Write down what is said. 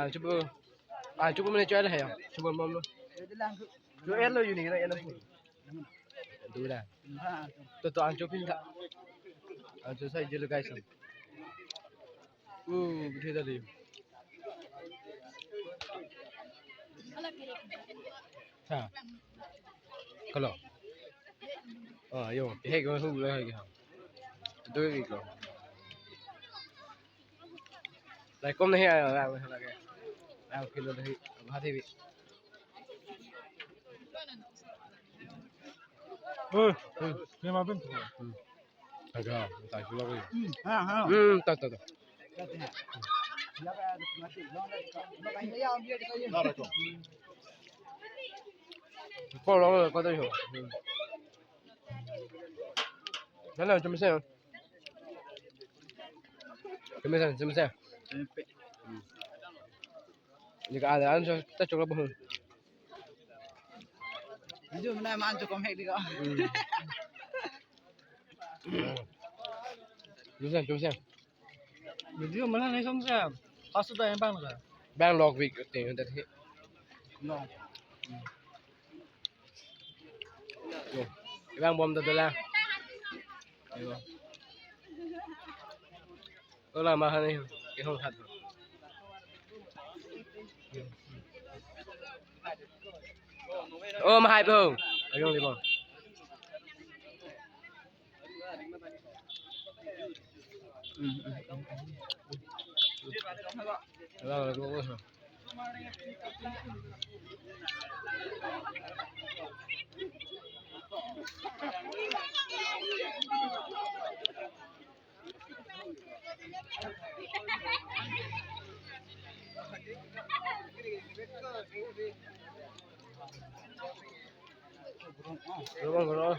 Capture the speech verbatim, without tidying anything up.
Ang chubu. Ang chubu mene choi la ya. Chubu mom lo. Chu elo yuni na elo. Dura. To to ang chupin ka. Ang chu sai jelo guys. Uh, bidhe dali. Ha. Kalo. Oh, yo, he ko hu la ha. Dui ko. Lai kom nahi ayo, ayo, ayo, ayo. Ayo, kilo nahi, bhati bi. Oi, oi, ye ma pin tu. Hmm. Aga, ta kilo ko. Hmm, ha, ha. Hmm, ta, ta, ta. Ko lo ko to yo. Hmm. Dale, chum se. Chum se, chum se. Ni ka ada an so ta choklo bo. Video mana man chukom hek di ko. Hmm. Chum se, chum se. Video mana nai som se. Pas sudah yang bang ka. Bang log week ting dat he. No. Yo. Bang bom da dola. Yo. Ola ma hani ke hong khat. Oh, ma hai po. Ayong di bom. Guru, guru.